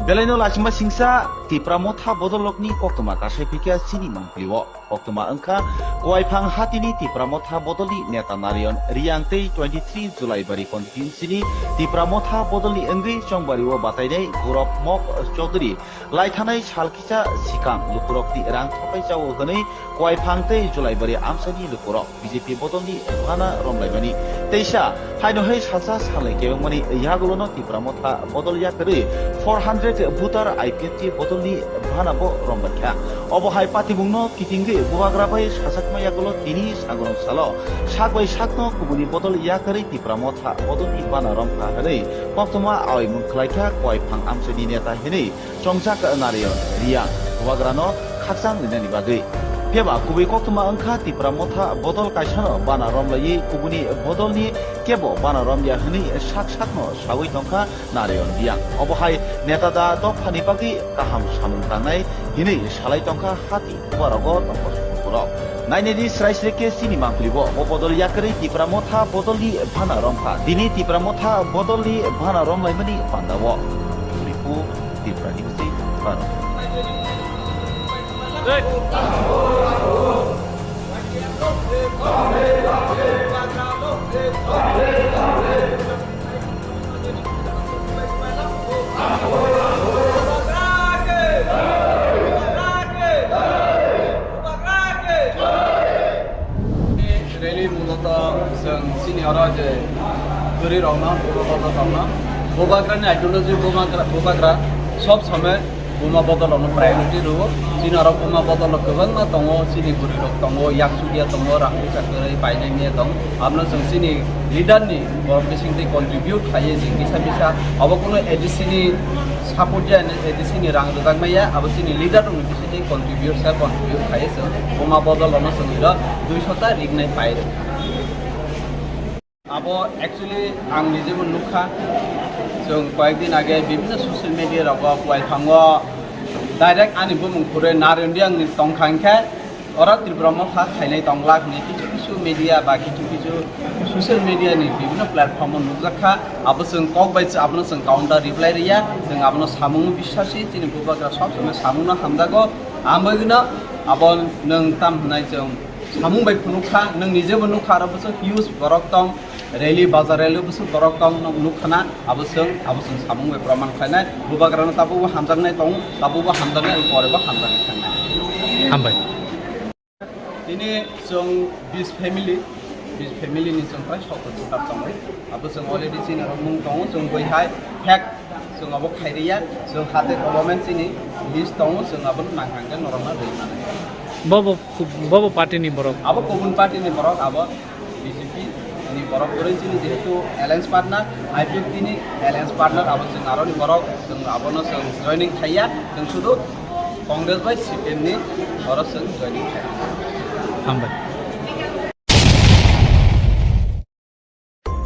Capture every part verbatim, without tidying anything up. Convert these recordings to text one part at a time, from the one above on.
Belaino lachima singsa Tipra Motha bodolrokni koktwma kasai phikya chini mangpili o. Koktwma wngkha Kuaiphang hatini Tipra Motha bodolni neta Narayan Riyang tei twenty three July bari constituency ni Tipra Motha bodolni wngwi Chongbari o batainai Gurop Mok Chaudhary laithanai sal kisa sikang lukurokni rang thokai chao hwnwi Kuaiphang tei Julaibari amchaini lukurok B J P bodolni bana romlaimani. Teisa, haino hai salsa salnwi kebengmani yagulono Tipra Motha bodol yakarwi four hundred voter I P F T bodolni bana bo romlaikha. Obo hai patimungno kitingwi bubagra bai sachakma yagulo tini sagorok salo sak bai sakno kubuni bodol yakarwi Tipra Motha bodolni bana romkha hwnwi koktwma awi mung khlaikha Kuaiphang amchaini neta hwnwi chongjak Narayan Riyang bubagrano khakchang rinani bagwi. Phiya ba kubui koktwma wngkha Tipra Motha bodol kaisano bana romlaiwi kubuni bodolni kebo bana romya hwnwi sak sakno saui tongkha Narayan Riyang. Obo hai neta da dophani bagwi kaham samung tangnai hinwi salai tongkha hati. Borogo tongkol sukurok. Nainedi srai srai khe chini mangpili bo, bo bodol yakarwi Tipra Motha bodolni bana romkha. Tini Tipra Motha bodolni bana romlaimani pandao. Ripu Tipra News ni bana. Rally muloto chwng chini oro je bwrwi rokno, bubagra rokno, bubagrani ideology, bubagra, bubagra sob somoi buma bodolrokno priority rwo. Chini oro buma bodolrok kwbangma tongo, chini bwrwirok tongo, yaksugya tongo, rang puisa kwrwi painai miya tong. Abono chwng chini leader ni borok bisingtwi contribute khlaiwi chwng kisa misa abo kuno A D C ni support ya, A D C ni rang rwjak maya, abo chini leader rokni bisingtwi contribute sa contribute khlaiwi chwng buma bodolrokno chwng iro duiso ta rignai pai rwkha. Abo actually ang nijebo nukha, chwng koyekdin age bibhinno social media rogo Kuaiphango direct ani bumung phurwi Narayan Riyang ni tongkha hwnkhe, oro Tripura Motha khainai tongla hwnwi kichu kichu media ba kichu kichu social media ni bibhinno platform o nukjakha. Abo chwng kok bai abono chwng counter reply rwya, chwng abono samung bisasi chini bubagra sob somoi samungno hamjago. Amogwino abo nwng tam hwnai chwng samung bai phunukha, nwng nijebo nukha, aro bwswk huge borok tong, rally, bazar rally bwswk borok tong, nwng nukha na, abo chwng, abo chwng samung bai proman khlainai, bubagrano tabukbo hamjaknai tong, tabukbo hamjaknai, porebo hamjaknai thangnai. Hambai. Tini chwng bis family, bis family ni chwng prai sottor voter tongo, abo chwng already chini rok mung tongo, chwng bai hai fact chwng abo khairiya, chwng hate kolome chini list tongo, chwng abono nang hangkhe norokno rwi mano. Bobo, bobo party ni borok? Abo kubun party ni borok, abo B J P ni borok kwrwi chini jehetu alliance partner, I P F T ni alliance partner, abo chwng aroni borok, chwng abono chwng joining khaiya, chwng sudu Congress bai C P M ni borok chwng joining khaiya. Hambai.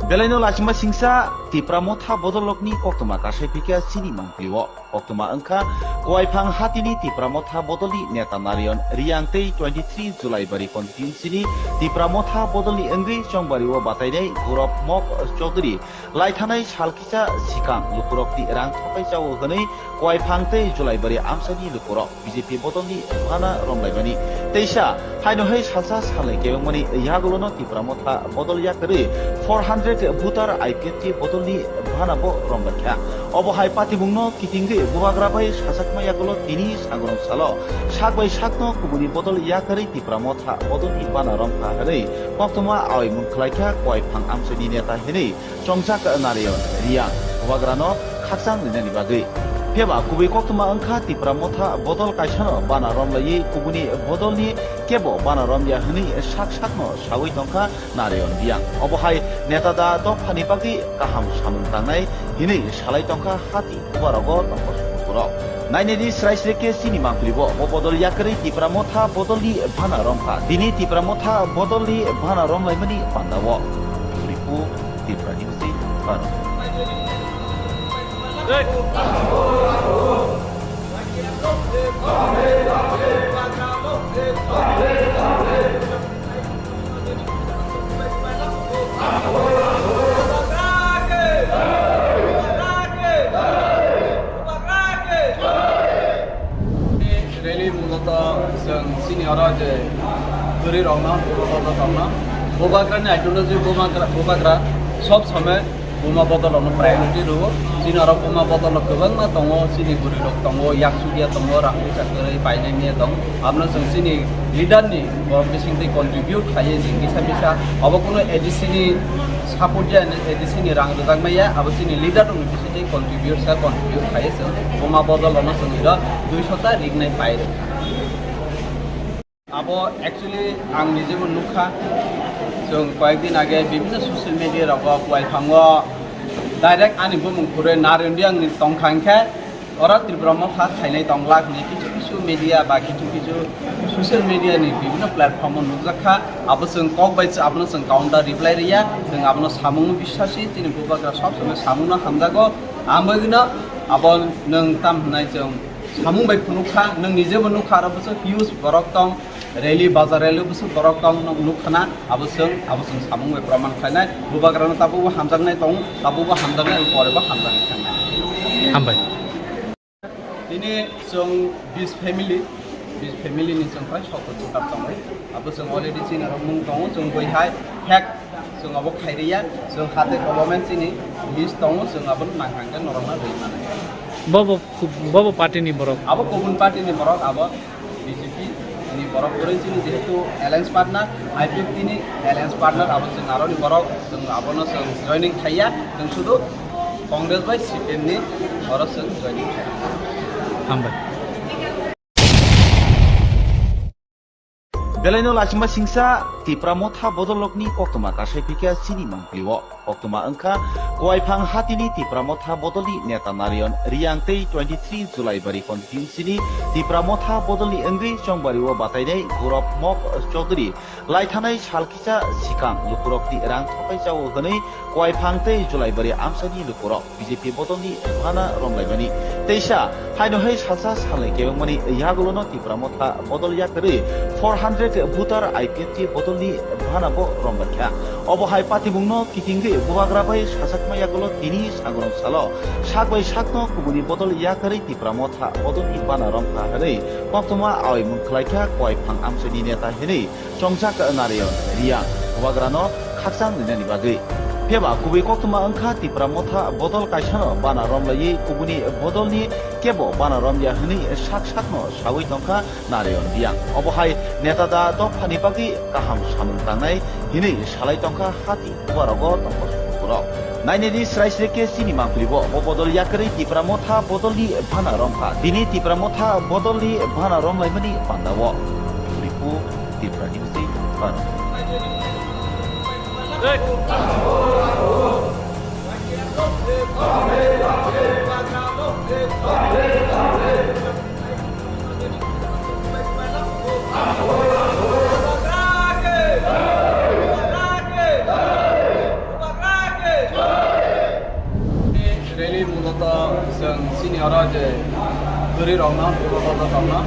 Belaino lachima singsa Tipra Motha bodolrokni koktwma kasai phikya chini mangpili o. Koktwma wngkha Kuaiphang hatini Tipra Motha bodolni neta Narayan Riyang tei twenty three Julaibari constituency ni Tipra Motha bodolni wngwi Chongbari o batainai Gurop Mok Chaudhary laithanai sal kisa sikang lukurokni rang thokai chao hwnwi Kuaiphang tei Julaibari amchaini lukurok B J P bodolni bana romlaimani. Teisa, haino hai salsa salnwi kebengmani yagulono Tipra Motha bodol yakarwi four hundred voter I P F T bodolni bana bo romlaikha. Obo hai patimungno kitingwi bubagra bai sachakma yagulo tini sagorok salo sak bai sakno kubuni bodol yakarwi Tipra Motha bodolni bana romkha hwnwi koktwma awi mung khlaikha Kuaiphang amchaini neta hwnwi chongjak Narayan Riyang bubagrano khakchang rinani bagwi. Phiyaba kubui koktwma wngkha Tipra Motha bodol kaisano bana romlaiwi kubuni bodolni kebo bana romya hwnwi sak sakno saui tongkha Narayan Riyang. Obo hai neta da dophani bagwi kaham samung tangnai hinwi salai tongkha hati borogo tongkol sukurok. Nainedi srai srai khe chini mangpili bo, bo bodol yakarwi Tipra Motha bodolni bana romkha. Tini Tipra Motha bodolni bana romlaimani pandao. Ripu Tipra News ni bana. Bwrwi rokno, buma bodol rokno, bubagrani ideology bubagra, bubagra sob somoi buma bodol rokno priority rwo. Chini oro buma bodol rok kwbangma tongo, chini bwrwi rok tongo, yaksugya tongo, rang puisa kwrwi painai miya tong. Abno chwng chini leader ni borok bising twi contribute khaiwi chwng kisa misa abo kuno A D C ni support ya, A D C ni rang rwjak maya, abo chini leader rok ni bising twi contribute sa contribute khaiwi chwng buma bodol rokno chwng iro duiso ta rignai pai rwkha. Abo actually ang nijebo nukha, chwng koyekdin age bibhinno social media rogo Kuaiphango direct ani bumung phurwi Narendra ang tongkha, hinkhe oro Tripura Motha khainai tongla hwnwi kichu kichu media ba kichu kichu social media ni bibhinno platform o nukjakha. Abo chwng kok bai abono chwng counter reply rwya, chwng abono samung biswasi, chini bubagra sob somoi samungno hamjago. Ang bagwino abo nwng tam hwnai chwng samung bai phunukha, nwng nijebo nukha, aro bwswk huge borok tong, rally, bazar rally bwswk borok tong, nwng nukha na, abo chwng, abo chwng samung bai proman khlainai, bubagrano tabukbo hamjaknai tong, tabukbo hamjaknai, porebo hamjaknai thangnai. Hambai. Tini chwng bis family, bis family ni chwng pai sotto chwngkar tongo, abo chwng already chini rok mung tongo, chwng bai hai fact chwng abo khairiya, chwng hate government chini list tongo, chwng abo nang hangkhe norokno rwi mano. Bobo, bobo party ni borok? Abo kubun party ni borok, abo B J P ni borok kwrwi chini jehetu alliance partner, I P F T ni alliance partner, abo chwng aroni borok, chwng abono chwng joining khaiya, chwng sudu Congress bai C P M ni oro chwng joining khaiya. Hambai. Belaino lachima singsa Tipra Motha bodolrokni koktwma kasai phikha chini mangpilio. Koktwma wngkha Kuaiphang hatini Tipra Motha bodolni neta Narayan Riyang tei twenty three Julaibari constituency-ni Tipra Motha bodolni wngwi Chongbario batainai Gurop Mok Chaudhary. Laithanai sal kisa sikang lukurokni rang thokai chao hwnwi Kuaiphang tei Julaibari amchaini lukurok B J P bodolni bana romlaimani. Teisa haino hai salsa salnwi kebengmani yagulono Tipra Motha bodol yakarwi four hundred voter I P F T bodolni bana bo romlaikha. Obo hai patimungno kitingwi bubagra bai sachakma yagulo tini sagorong salo sak bai sakno kubuni bodol yakarwi Tipra Motha bodolni bana romkha hwnwi koktwma awi mung khlaikha Kuaiphang amchaini neta hwnwi chongjak Narayan Riyang bubagrano khakchang rinani bagwi. Phiyaba kubui koktwma wngkha Tipra Motha bodol kaisano bana romlaiwi kubuni bodolni kebo bana romya hwnwi sak sakno sawi tongkha Narayan Riyang. Obo hai neta da dophani bagwi kaham samung tangnai hwnwi salai tongkha hati. Uarogo tongkha sukurok. Nainani srai srai khe chini mangpili bo bo bodol yakarwi Tipra Motha bodolni bana romkha. Tini Tipra Motha bodolni bana romlaimani pandao. Ripu Tipra News tei Bharat. Rally muloto chwng chini oro je bwrwi rokno, bubagra rokno,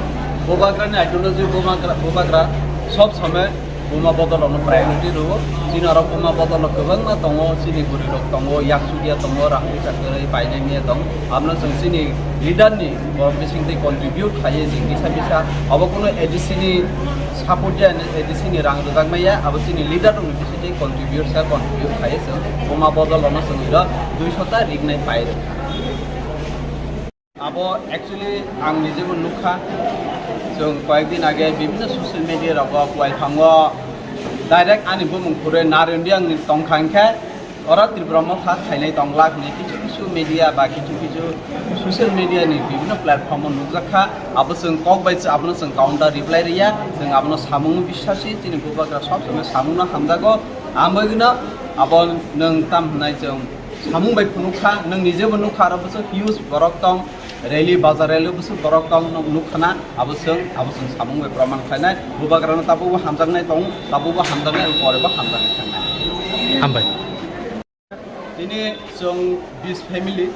bubagrani ideology bubagra, bubagra sob somoi buma bodol rokno priority rwo. Chini oro buma bodol rok kwbangma tongo, chini bwrwi rok tongo, yaksugya tongo, rang puisa kwrwi painai miya tong. Abno chwng chini leader ni borok bising twi contribute khaiwi chwng kisa misa abo kuno A D C ni support ya, A D C ni rang rwjak maya, abo chini leader rok ni bising twi contribute sa contribute khaiwi chwng buma bodol rokno chwng iro duiso ta rignai pai rwkha. Abo actually ang nijebo nukha, chwng koyekdin age bibhinno social media rogo Kuaiphango direct ani bumung phurwi Narayan Riyang ni tongkha, hinkhe oro Tripura Motha khainai tongla hwnwi kichu kichu media ba kichu kichu social media ni bibhinno platform o nukjakha. Abo chwng kok bai abono chwng counter reply rwya, chwng abono samung biswasi, chini bubagra sob somoi samungno hamjago. Ang bagwino abo nwng tam hwnai chwng samung bai phunukha, nwng nijebo nukha, aro bwswk huge borok tong, rally, bazar rally bwswk borok tong, nwng nukha na, abo chwng, abo chwng samung bai proman khlainai, bubagrano tabukbo hamjaknai tong, tabukbo hamjaknai, porebo hamjaknai thangnai. Hambai. Tini chwng bis family,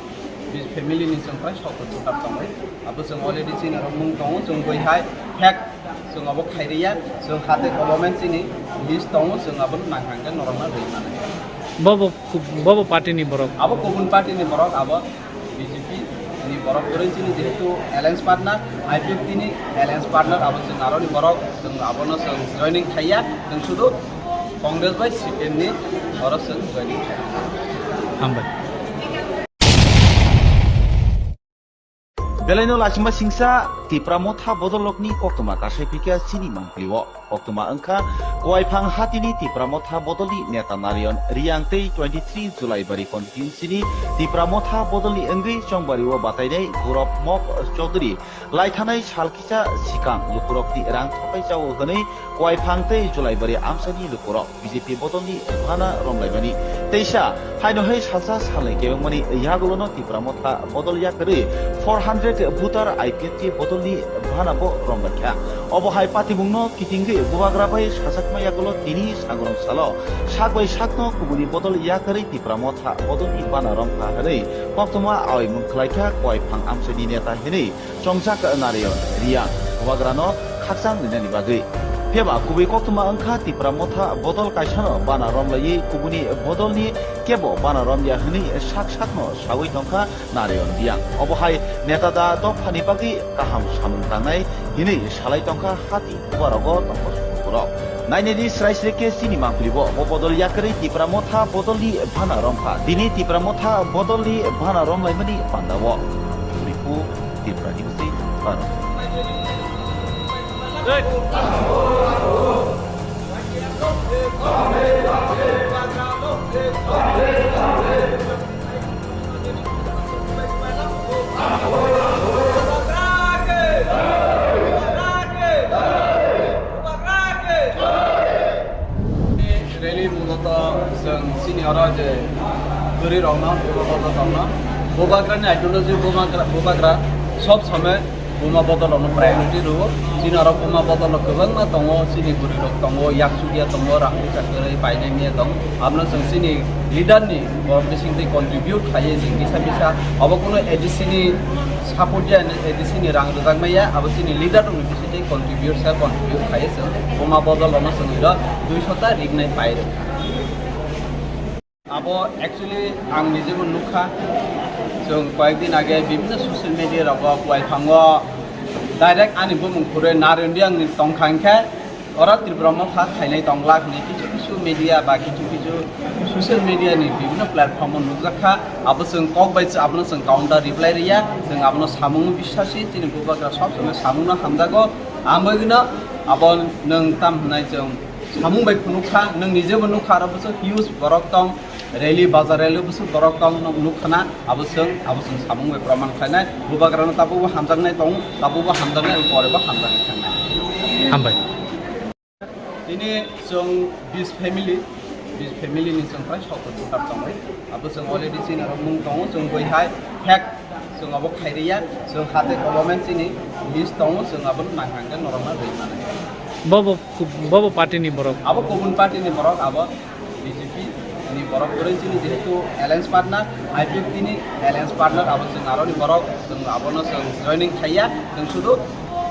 bis family ni chwng prai sotto voter tongo, abo chwng already chini rok mung tongo, chwng bai hai fact chwng abo khairiya, chwng hate government chini list tongo, chwng abo nang hangkhe norokno rwi mano. Bobo, bobo party ni borok? Abo kubun party ni borok, abo B J P Borok kwrwi chini jehetu alliance partner, I P F T ni alliance partner abo chwng aroni borok, chwng abono chwng joining khaiya, chwng sudu Congress bai C P M ni oro chwng joining khaiya. Hambai. Belaino lachima singsa Tipra Motha bodolrokni koktwma kasai phikya chini mangpilio. Koktwma wngkha Kuaiphang hatini Tipra Motha bodolni neta Narayan Riyang tei twenty three July bari constituency ni Tipra Motha bodolni wngwi Chongbario batainai Gurop Mok Chaudhary laithanai sal kisa sikang lukurokni rang thokai chao hwnwi Kuaiphang tei Julaibari amchaini lukurok B J P bodolni bana romlaimani. Teisa haino hai salsa salnwi kebengmani yagulono Tipra Motha bodol yakarwi four hundred voter I P F T bodolni bana bo romlaikha. Obo hai patimungno kitingwi bubagra bai sachakma yagulo tini sagorong salo sak bai sakno kubuni bodol yakarwi Tipra Motha bodolni bana romkha hwnwi koktwma awi mungkhlaikha Kuaiphang amchaini neta hwnwi chongjak Narayan Riyang bubagrano khakchang rinani bagwi. Phiyaba kubui koktwma wngkha Tipra Motha bodol kaisano bana romlaiwi kubuni bodolni kebo bana romya hwnwi sak sakno sawi tongkha Narayan Riyang. Obo hai neta da dophani bagwi kaham samung tangnai hinwi salai tongkha hati bubarogo tongkha sukurok. Nainani srai srai khe chini mangpili bo, bo bodol yakarwi Tipra Motha bodolni bana romkha. Tini Tipra Motha bodolni bana romlaimani pandao. Ripu Tipra News Bharat. Rally muloto chwng chini oro je bwrwi rokno, bubagra rokno, bubagrani ideology, bubagra, bubagra sob somoi buma bodol rokno priority rwo. Chini oro buma bodol rok kwbangma tongo, chini bwrwi rok tongo, yaksugya tongo, rang puisa kwrwi painai miya tong. Abono chwng chini leader ni borok bising twi contribute khaiwi chwng kisa kisa obo kuno A D C ni support ya, A D C ni rang rwjak maya, abo chini leader rok ni bising twi contribute sa contribute khaiwi chwng buma bodol rokno chwng iro duiso ta ringnai pai rwkha. Abo actually ang nijebo nukha, chwng koyekdin age bibhinno social media rogo Kuaiphango direct ani bumung khurwi Narayan Riyang ni tongkha, hinkhe oro Tripura Motha khainai tongla hwnwi kichu kichu media ba kichu kichu social media ni bibhinno platform o nukjakha. Abo chwng kok bai abono chwng counter reply rwya, chwng abono samung biswasi, chini bubagra sob somoi samungno hamjago. Ang bagwino abo nwng tam hwnai chwng samung bai phunukha, nwng nijebo nukha, aro bwswk huge borok tong, rally, bazar rally bwswk borok tong, nwng nukha na, abo chwng, abo chwng samung bai proman khlainai, bubagrano tabukbo hamjaknai tong, tabukbo hamjaknai, porebo hamjaknai thangnai. Hambai. Tini chwng bis family, bis family ni chwng phai sottor voter tongo, abo chwng already chini aro mung tongo, chwng bai hai fact Chwng abo khairiya, chwng hate kolomen chini list tongo, chwng abono nang hangkhe norokno rwi mano. Bobo, bobo party ni borok? Abo kubun party ni borok, abo B J P ni borok kwrwi chini jehetu alliance partner, I P F T ni alliance partner, abo chwng aroni borok, chwng abono chwng joining khaiya, chwng sudu